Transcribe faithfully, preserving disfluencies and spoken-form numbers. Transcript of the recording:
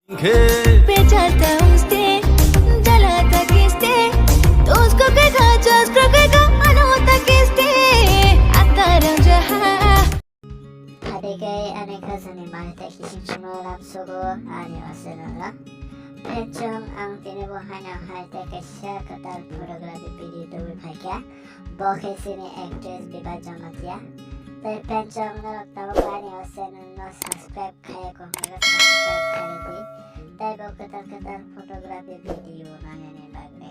Pechata usted, jalata kiste, tosko kega, chasko kega, anota kiste, ataram jaha. Adike ane khajani bai te kisin chino lam sogo ani oseno la. Pechong ang tini bo haino hai te kaisa kwtal photography video tubui phaikha. Bo khe chini actress Biba Jamatia. Tei pechong norok tabuk ani oseno no subscribe khaiya kok hwnba subscribe khaidi. Tei bo kwtal kwtal photography video nanani bagwi.